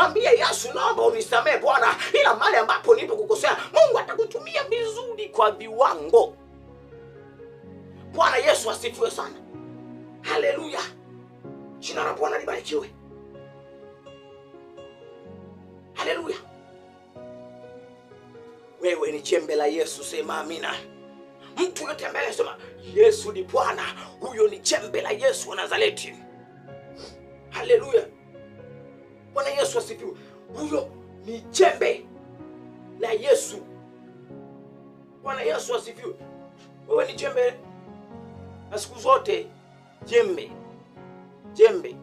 Mwambie Yesu, naomba unisamehe Bwana, ila mahali ambapo nilipokukosea. Mungu atakutumia vizuri kwa viwango. Bwana Yesu asifiwe sana. Haleluya. Jina la Bwana libarikiwe. Haleluya. Wewe ni jembe la Yesu, sema amina. Mtu yote ambaye anasema Yesu ni Bwana, huyo ni jembe la Yesu wa Nazareti. Haleluya. Bwana Yesu asifiwe. Huyo ni jembe la Yesu. Bwana Yesu asifiwe. Wewe ni jembe, na siku zote jembe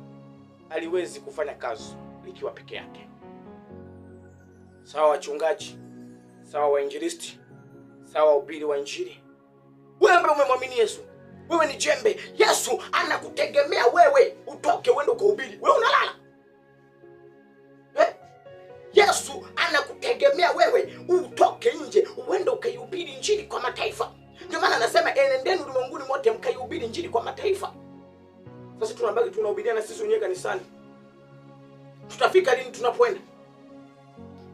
haliwezi kufanya kazi likiwa peke yake. Sawa wachungaji, sawa wainjilisti, sawa wahubiri wa Injili. Wewe ambaye umemwamini Yesu, wewe ni jembe. Yesu anakutegemea wewe utoke uende ukahubiri. Wewe unalala. Yesu anakutegemea wewe utoke nje uende ukaihubiri Injili kwa mataifa. Ndio maana anasema enendeni ulimwenguni mote mkaihubiri Injili kwa mataifa. Sasa tunabaki tunahubiriana sisi wenyewe kanisani. Tutafika lini tunapoenda?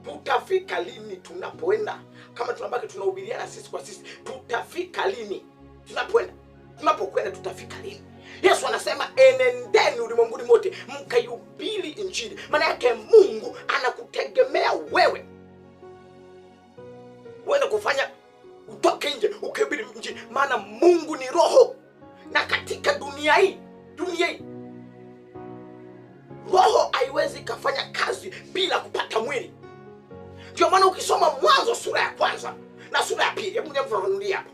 Tutafika lini tunapoenda? Kama tunabaki tunahubiriana sisi kwa sisi, tutafika lini tunapoenda? Tunapokwenda tutafika lini? Yesu anasema enendeni ulimwenguni mote mkaihubiri Injili. Maana yake Mungu anakutegemea wewe uweze kufanya, utoke nje ukahubiri Injili. Maana Mungu ni roho, na katika dunia hii roho haiwezi kafanya kazi bila kupata mwili. Ndio maana ukisoma Mwanzo sura ya kwanza na sura ya pili, hebu nifafanulie hapa.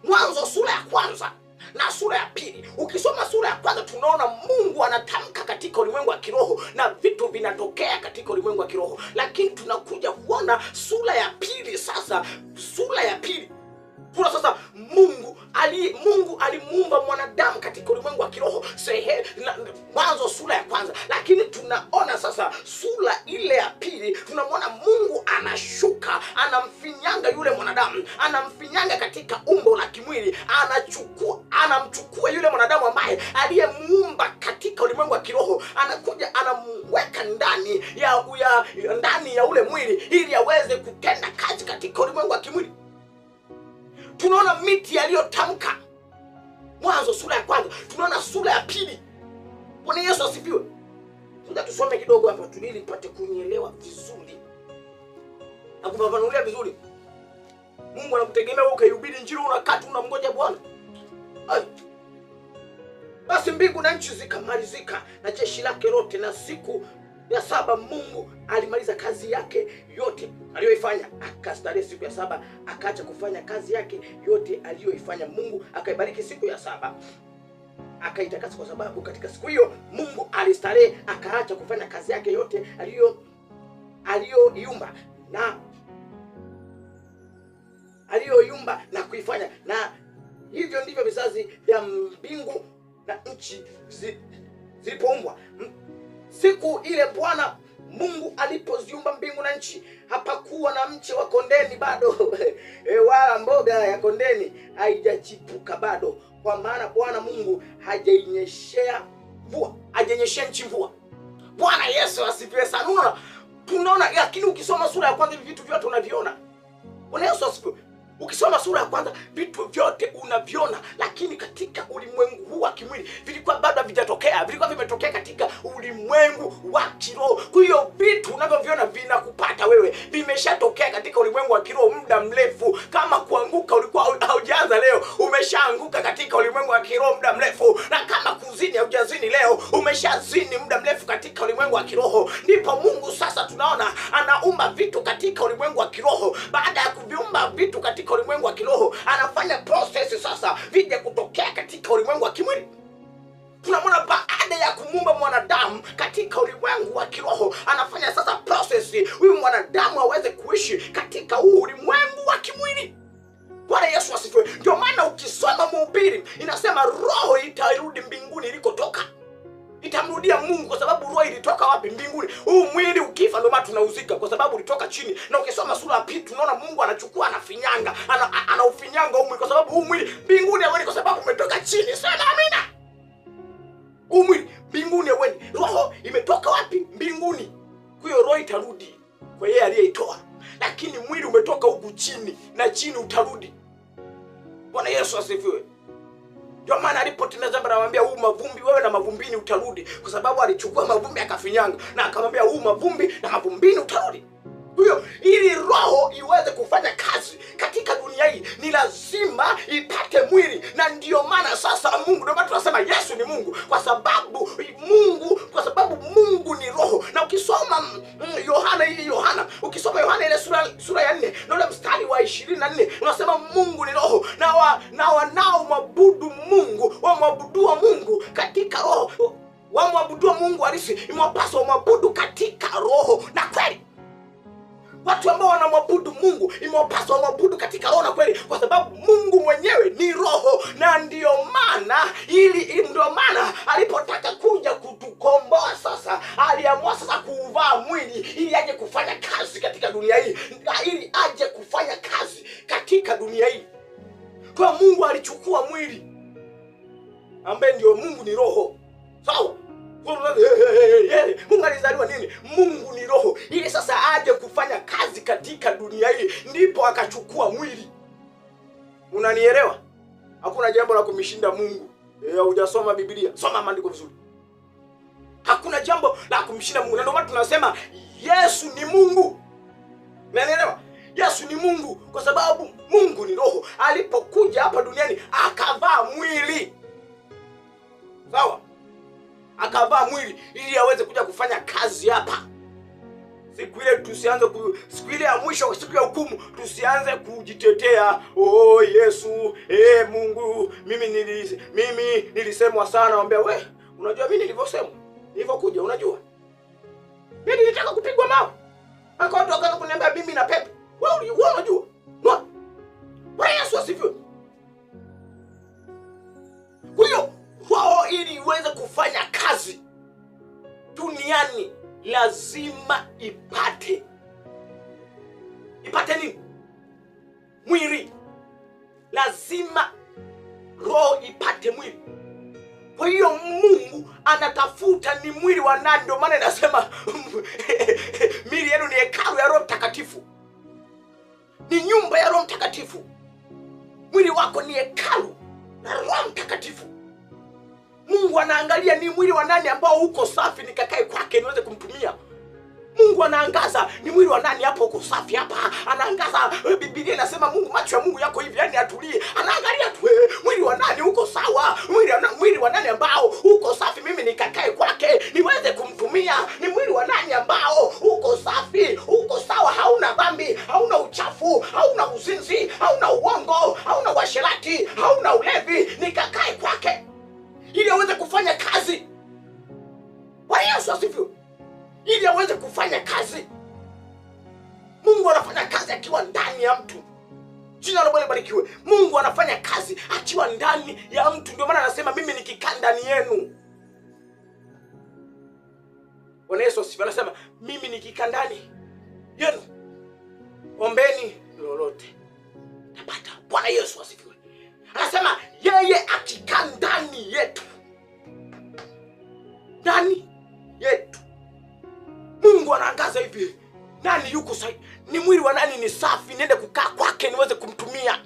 Mwanzo sura ya kwanza na sura ya pili. Ukisoma sura ya kwanza tunaona Mungu anatamka katika ulimwengu wa kiroho na vitu vinatokea katika ulimwengu wa kiroho. Lakini tunakuja kuona sura ya pili sasa, sura ya pili kuna sasa Mungu alimuumba mwanadamu katika ulimwengu wa kiroho Mwanzo sura ya kwanza. Lakini tunaona sasa sura ile ya pili tunamwona Mungu anashuka, anamfinyanga yule mwanadamu, anamfinyanga katika umbo la kimwili, anamchukua yule mwanadamu ambaye aliyemuumba katika ulimwengu wa kiroho, anakuja anamweka ndani ya ule mwili ili aweze kutenda kazi katika ulimwengu wa kimwili. Tunaona miti aliyotamka Mwanzo sura ya kwanza, tunaona sura ya pili. Bwana Yesu asifiwe. Tuta tusome kidogo hapa tulili mpate kunielewa vizuri na kufafanulia vizuri. Mungu anakutegemea wewe ukaihubiri Injili, unakaa tu unamngoja Bwana. Basi mbingu na nchi zikamalizika na jeshi lake lote, na siku ya saba Mungu alimaliza kazi yake yote aliyoifanya, akastarehe siku ya saba, akaacha kufanya kazi yake yote aliyoifanya. Mungu akaibariki siku ya saba akaitakasa, kwa sababu katika siku hiyo Mungu alistarehe, akaacha kufanya kazi yake yote aliyoiumba na aliyoiumba na kuifanya. Na hivyo ndivyo vizazi vya mbingu na nchi zilipoumbwa. Siku ile Bwana Mungu alipoziumba mbingu na nchi, hapakuwa na mche wa kondeni bado wala mboga ya kondeni haijachipuka bado, kwa maana Bwana Mungu hajainyeshea mvua, hajainyeshea nchi mvua. Bwana Yesu asifiwe sana. Unaona, tunaona, lakini ukisoma sura ya kwanza vitu vyote unaviona. Bwana Yesu asifiwe. Ukisoma sura ya kwanza vitu vyote unaviona, lakini katika ulimwengu huu wa kimwili vilikuwa bado havijatokea, vilikuwa vimetokea katika ulimwengu wa kiroho. Kwa hiyo vitu unavyoviona vinakupata wewe, vimeshatokea katika ulimwengu wa kiroho muda mrefu. Kama kuanguka ulikuwa haujaanza leo, umeshaanguka katika ulimwengu wa kiroho muda mrefu. Na kama kuzini haujazini leo, umeshazini muda mrefu katika ulimwengu wa kiroho. Ndipo Mungu sasa tunaona anaumba vitu katika ulimwengu wa kiroho. Baada ya kuviumba vitu katika ulimwengu wa kiroho, anafanya process sasa vije kutokea katika ulimwengu wa kimwili. Tunamwona baada ya kumuumba mwanadamu katika ulimwengu wa kiroho, anafanya sasa process huyu mwanadamu aweze kuishi katika huu ulimwengu wa kimwili. Bwana Yesu asifiwe. Ndio maana ukisoma Mhubiri inasema roho itarudi mbinguni ilikotoka, itamrudia Mungu, kwa sababu roho ilitoka wapi? Mbinguni. Huu mwili ukifa ndio maana tunauzika, kwa sababu ulitoka chini. Na ukisoma sura ya pili tunaona Mungu anachukua, anafinyanga, anaufinyanga huu mwili, kwa sababu huu mwili mbinguni hauendi, kwa sababu umetoka chini. Sema amina. Huu mwili mbinguni hauendi. Roho imetoka wapi? Mbinguni. Kwa hiyo Roho itarudi kwa yeye aliyeitoa, lakini mwili umetoka huku chini na chini utarudi. Bwana Yesu asifiwe. Ndio maana alipotenda dhambi anamwambia huu mavumbi wewe na mavumbini utarudi, kwa sababu alichukua mavumbi akafinyanga na akamwambia huu mavumbi na mavumbini utarudi. Huyo, ili roho iweze kufanya kazi katika dunia hii ni lazima ipate mwili. Na ndio maana sasa Mungu, ndio maana tunasema Yesu ni Mungu, kwa sababu Mungu ni roho. Na ukisoma Yohana, ukisoma Yohana ile sura ya 4 na ule mstari wa 24 unasema Mungu ni roho, na wanaomwabudu Mungu wamwabudu Mungu katika roho, wamwabudu Mungu halisi imewapaswa wamwabudu katika roho na kweli. Watu ambao wanamwabudu Mungu imewapaswa wamwabudu katika roho na kweli, kwa sababu Mungu mwenyewe ni roho. Na ndio maana alipotaka kuja kutukomboa sasa, aliamua sasa kuuvaa mwili ili aje kufanya kazi katika dunia hii, ili aje kufanya kazi katika dunia hii. Kwa Mungu alichukua mwili ambaye ndio Mungu ni roho. Sawa? Mungu alizaliwa nini? Mungu ni roho. Ili sasa aje kufanya kazi katika dunia hii, ndipo akachukua mwili. Unanielewa? Hakuna jambo la kumshinda Mungu. Hujasoma Biblia. Soma maandiko vizuri. Hakuna jambo la kumshinda Mungu. Na ndio maana tunasema Yesu ni Mungu. Unanielewa? Yesu ni Mungu kwa sababu Mungu ni roho. Alipokuja hapa duniani akavaa mwili. Sawa? Akavaa mwili ili aweze kuja kufanya kazi hapa. Siku ile tusianze siku ile ya mwisho, siku ya hukumu, tusianze kujitetea. Oh Yesu, Mungu, mimi nilisemwa sana. Mwambia we, unajua mimi nilivyosemwa? Nilivyokuja, unajua? Mimi nilitaka kupigwa mawe. Watu wakaanza kuniambia mimi na pepo. Wewe unajua? Bwana Yesu asifiwe. Kwa hiyo roho ili iweze kufanya kazi duniani lazima ipate nini? Mwili. Lazima roho ipate mwili. Kwa hiyo Mungu anatafuta ni mwili wa nani. Ndio maana inasema miili yenu ni hekalu ya Roho Mtakatifu, ni nyumba ya Roho Mtakatifu. Mwili wako ni hekalu la Roho Mtakatifu. Mungu anaangalia ni mwili wa nani ambao uko safi nikakae kwake niweze kumtumia. Mungu anaangaza ni mwili wa nani hapo uko safi hapa. Anaangaza, Biblia inasema Mungu, macho ya Mungu yako hivi, yani atulie. Anaangalia tu mwili wa nani uko sawa, mwili wa nani ambao uko safi mimi nikakae kwake niweze kumtumia. Ni mwili wa nani ambao uko safi, uko sawa, hauna dhambi, hauna uchafu, hauna uzinzi, hauna uongo, hauna uasherati, hauna ulevi, nikakae kwake ili aweze kufanya kazi. Bwana Yesu asifiwe. Ili aweze kufanya kazi. Mungu anafanya kazi akiwa ndani ya mtu. Jina la Bwana libarikiwe. Mungu anafanya kazi akiwa ndani ya mtu. Ndio maana anasema mimi nikikaa ndani yenu. Bwana Yesu asifiwe. Anasema mimi nikikaa ndani yenu, ombeni lolote tapata. Bwana Yesu asifiwe. Anasema yeye akikaa ndani yetu. Ndani yetu. Mungu anaangaza hivi. Nani yuko safi? Ni mwili wa nani ni safi niende kukaa kwake niweze kumtumia?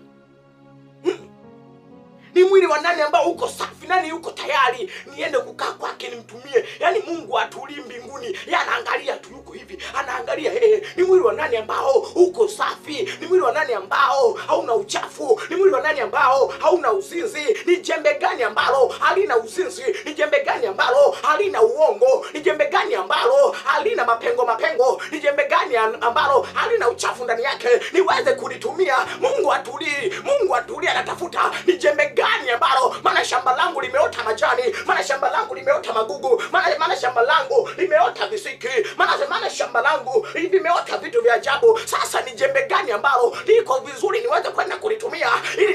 Ni mwili wa nani ambao uko safi? Nani yuko tayari niende kukaa kwake nimtumie? Yaani Mungu atulii mbinguni, yeye anaangalia tu, yuko hivi, anaangalia ni mwili wa nani ambao uko safi? Ni mwili wa nani ambao hauna uchafu? Ni mwili wa nani ambao hauna uzinzi? Ni jembe gani ambalo halina uzinzi? Ni jembe gani ambalo halina uongo? Ni jembe gani ambalo halina mapengo mapengo? Ni jembe gani ambalo halina uchafu ndani yake niweze kulitumia? Mungu atulii, Mungu atulii, anatafuta ni jembe gani ambalo, maana shamba langu limeota majani, maana shamba langu limeota magugu, maana shamba langu limeota visiki, maana shamba langu limeota vitu vya ajabu. Sasa ni jembe gani ambalo liko vizuri niweze kwenda kulitumia, ili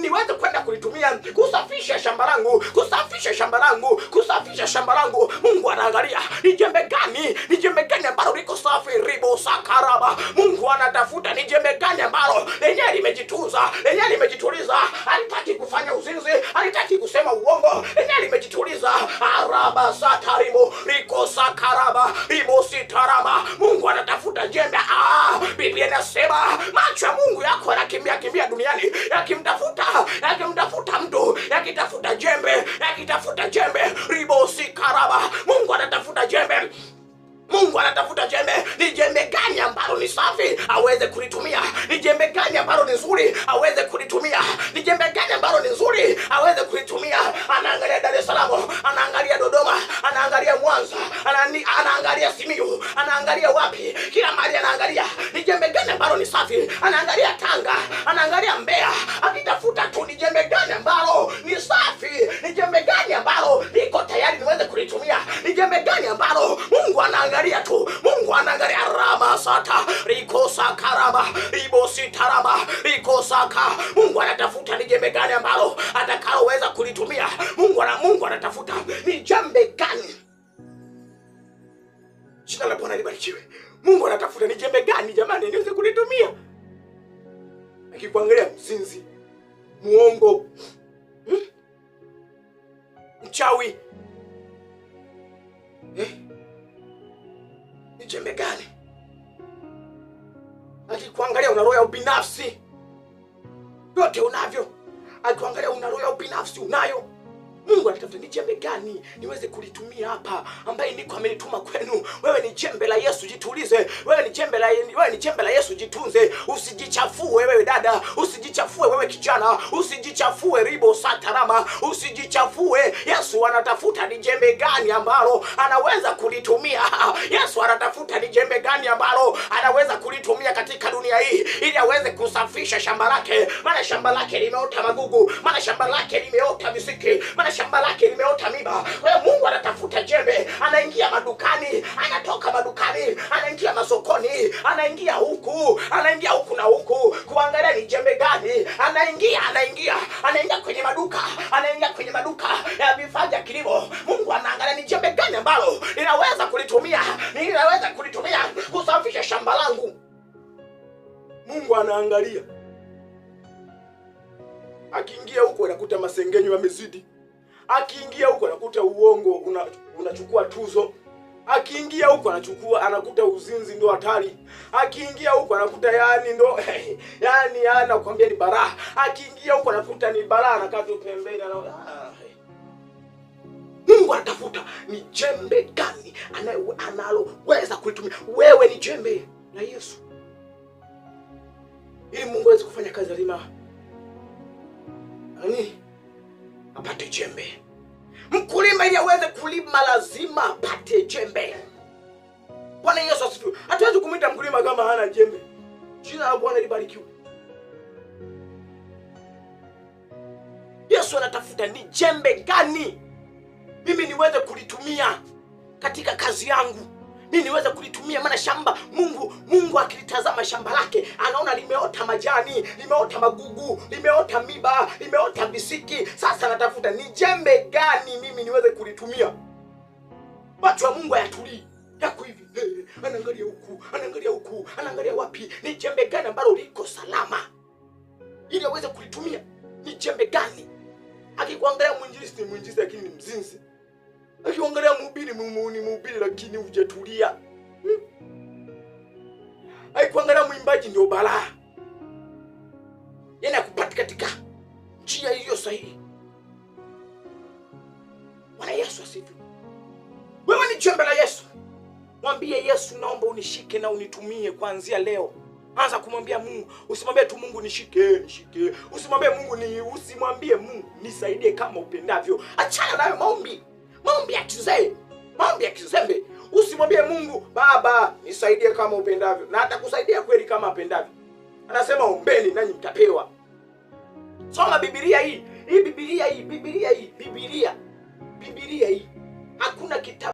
niweze kwenda kulitumia kusafisha shamba langu, kusafisha shamba langu, kusafisha shamba langu. Mungu anaangalia ni jembe gani, ni jembe gani ambalo liko safi, ribo sakaraba. Mungu anatafuta ni jembe gani ambalo lenyewe limejitunza, lenyewe limejituliza, halitaki kufanya uzinzi, halitaki kusema uongo, lenyewe limejituliza. Araba sataribo liko Rikosakaraba ibositarama. Mungu anatafuta jembe. Biblia inasema macho ya Mungu yako yanakimbia kimbia duniani yakimtafuta, yakimtafuta mtu, yakitafuta jembe, yakitafuta jembe. Ribosikaraba. Mungu anatafuta jembe. Mungu anatafuta jembe. Ni jembe gani ambalo ni safi aweze kulitumia? Ni jembe gani ambalo ni nzuri aweze kulitumia? Ni jembe gani ambalo ni nzuri aweze kulitumia? Anaangalia Dar es Salaam, anaangalia Dodoma, anaangalia Mwanza, anaangalia Simiyu, anaangalia wapi, kila mahali anaangalia ni jembe gani ambalo ni safi. Anaangalia Tanga, anaangalia Mbeya, akitafuta tu ni jembe gani ambalo ni safi, ni jembe gani ambalo liko tayari niweze kulitumia, ni jembe gani ambalo Mungu anaangalia tu. Mungu anaangalia rama sata rikosa karama ribosi tarama rikosaka. Mungu anatafuta ni jembe gani ambalo atakaloweza kulitumia. Mungu anatafuta ni jembe gani. Jina la Bwana libarikiwe. Mungu anatafuta ni jembe gani jamani niweze kulitumia. Akikuangalia mzinzi, muongo, mchawi, ni jembe gani? Akikuangalia una roho ya ubinafsi, yote unavyo. Akikuangalia una roho ya ubinafsi, unayo. Mungu anatafuta ni jembe gani niweze kulitumia hapa, ambaye niko amenituma kwenu. Wewe ni jembe la Yesu, jitulize. Wewe ni jembe la Yesu, jitunze. Usijichafue wewe dada, usijichafue wewe kijana, usijichafue ribo satarama, usijichafue. Yesu anatafuta ni jembe gani ambalo anaweza kulitumia. Yesu anatafuta ni jembe gani ambalo anaweza kulitumia katika dunia hii ili aweze kusafisha shamba lake. Maana shamba lake limeota magugu, maana shamba lake limeota visiki, maana shamba lake limeota miba. Kwa hiyo Mungu anatafuta jembe. Anaingia madukani, anatoka madukani, anaingia masokoni, anaingia huku, anaingia huku na huku kuangalia ni jembe gani. Anaingia kwenye maduka, anaingia kwenye maduka ya vifaa vya kilimo. Mungu anaangalia ni jembe gani ambalo ninaweza kulitumia, ninaweza kulitumia kusafisha shamba langu. Mungu anaangalia. Akiingia huko anakuta masengenyo yamezidi. Akiingia huko anakuta uongo unachukua tuzo. Akiingia huko anakuta uzinzi ndo hatari. Akiingia huko anakuta yani ndo yani anakuambia ni balaa. Akiingia huko anakuta ni balaa, anakaa tu pembeni anaona. Mungu anatafuta ni jembe gani analoweza kulitumia. Wewe ni jembe la Yesu. Ili Mungu aweze kufanya kazi lazima nani? Apate jembe. Mkulima ili aweze kulima lazima apate jembe. Bwana Yesu asifiwe. Hatuwezi kumuita mkulima kama hana jembe. Jina la Bwana libarikiwe. Yesu anatafuta ni jembe gani mimi niweze kulitumia katika kazi yangu. Mimi niweze kulitumia, maana shamba Mungu akilitazama shamba lake anaona limeota majani, limeota magugu, limeota miba, limeota visiki. Sasa anatafuta ni jembe gani mimi niweze kulitumia. Macho ya Mungu hayatulii, yako hivi, anaangalia huku, anaangalia huku, anaangalia wapi, ni jembe gani ambalo liko salama ili aweze kulitumia. Ni jembe gani? Akikuangalia mwinjilisti ni mwinjilisti lakini ni mzinzi. Akiongelea mhubiri ni mhubiri lakini hujatulia. Akikuangalia mwimbaji ndio balaa. Yeye akupati katika njia iliyo sahihi. Bwana Yesu asifiwe. Wewe ni jembe la Yesu. Mwambie Yesu, naomba unishike na unitumie kuanzia leo. Anza kumwambia Mungu. Usimwambie tu Mungu nishike, nishike. Usimwambie Mungu usimwambie Mungu nisaidie kama upendavyo. Achana nayo maombi. Maombi ya kizee, maombi ya kizembe. Usimwambie Mungu Baba nisaidie kama upendavyo, na atakusaidia kweli kama apendavyo. Anasema ombeni nanyi mtapewa. Soma Biblia hii. Hii Biblia hii, Biblia hii, Biblia. Biblia hii. Hakuna kitabu